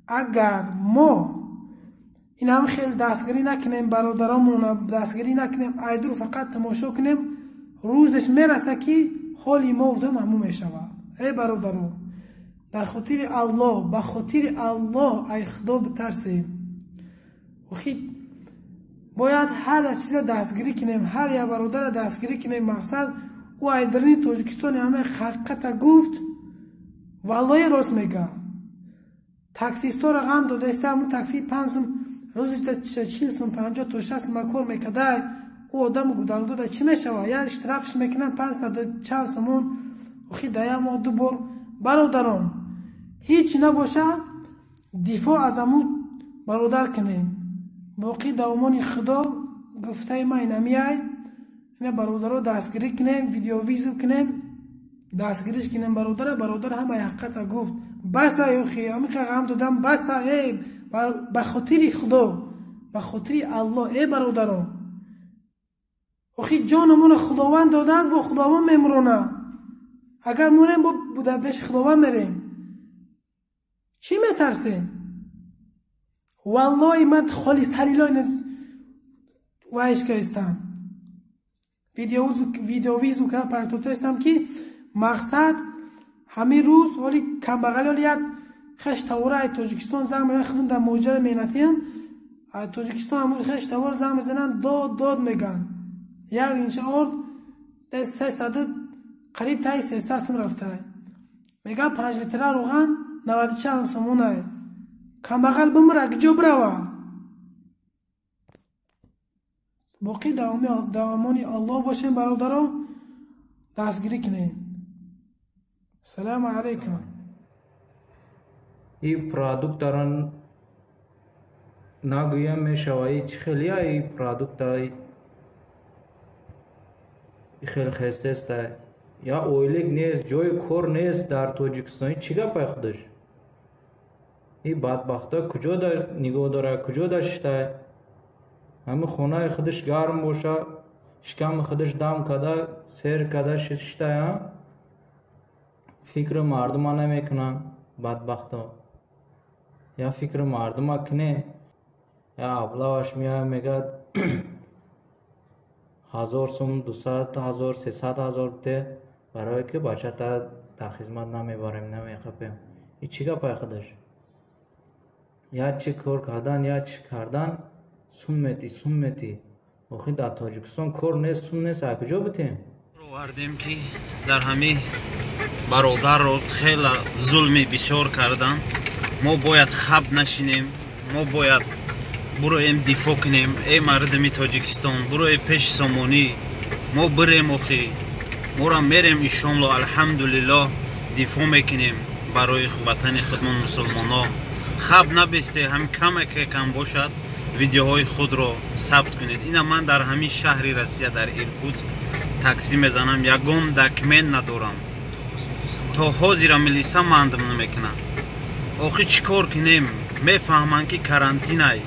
Агар мо ин ҳам хеле дастгирӣ накунем, бародарамона дастгирӣ накунем, айдур фақат тамошо кунем, рӯзеш мераса ки ҳоли мо ҳам ҳамун мешавад. Эй бародаро, дар хотири Аллоҳ, ба хотири Аллоҳ ай Худо битарсем. Охи бояд ҳар як чиза дастгирӣ кунем, ҳар як бародара дастгирӣ кунем. Мақсад ӯ айдарини Тоҷикистони ҳамаи ҳақиқата гуфт, валлоҳи рост мега. Таксистора ғам додаиста, ҳамун такси 5 сум рӯзи 40 сум 50 то 60 сум кор мекардай, ӯ одаму гудалдода чӣ мешавад? Як штрафш мекунанд 500 чанд сумон, охи да як моҳ ду бор. Бародарон, ҳеҷ набоша дифоъ аз ҳамун бародар кунем. Боқӣ давомони Худо гуфтаи ман инамиай, ина бародаро дастгирӣ кунем, видеовизу кунем, дастгириш кунем бародара. Бародар ҳамаи ҳақиқата гуфт. Баса охи ҳамиқа ғам додам, баса. Э ба хотири Худо, ба хотири Аллоҳ, э бародаро, охи ҷонамонро Худованд додааст, бо Худованд мемурона. Агар мурем, бо дар пеши Худованд мерем. Чӣ метарсем? Валлоҳи ман холис ҳалило вайш кардистам, видеовизу карда партофтаистам, ки мақсад ҳамин рӯз ҳоли камбағали ҳоли як хеш тавора ай Тоҷикистон занг мезананд, худум дар муҳоҷира меҳнатиям, ай Тоҷикистон ҳамун хеш тавор занг мезананд, дод дод мегӯянд. Як инча орд 300 қариб таи 300 сум рафтай. Мегӯяд 5 литра рӯған 90 чанд сомонай. Камбағал бимира, куҷо бирава? Боқӣ давомони Аллоҳ бошем, бародаро, дастгирӣ кунем. Салому алайкум. И продуктара нагӯям мешава, и чӣ хелия и продукта хеле хестеста. Я ойлик нест, ҷои кор нест дар Тоҷикистон. Чӣ гапай худаш? И бадбахта куҷо нигоҳ дора, куҷо даштай? Ҳамин хонаи худаш гарм боша, шиками худаш дам када, сер када шиштай. Фикри мардума намекунанд бадбахто. Я фикри мардума кунем. Я аблаваш меояд, мегӯяд 1000 сум, 200 ҳазор, 300 ҳазор бите, барое ки бачата дар хизмат намебарем, намеқапем. И чӣ гапай худаш? Я чӣ кор кардан, я чӣ кардан, сум метӣ, сум метӣ. Охи дар Тоҷикистон кор нест, сум нест, а куҷо битем? Овардем ки дар ҳамин бародарро хеле зулми бисёр кардан. Мо бояд хаб нашинем, мо бояд буроем дифоъ кунем. Эй мардуми Тоҷикистон, бурои пеши сомонӣ, мо бирем, охи мора мерем, иншоалло, алҳамдулиллоҳ, дифоъ мекунем барои ватани худмон мусулмонҳо. Хаб набесте, ҳам камаке кам бошад видеоҳои худро сабт кунед. Ина ман дар ҳамин шаҳри Россия, дар Иркутск таксӣ мезанам, ягон документ надорам. То ҳозира милиса мандам намекунад. Охи чӣ кор кунем? Мефаҳманд ки карантинай.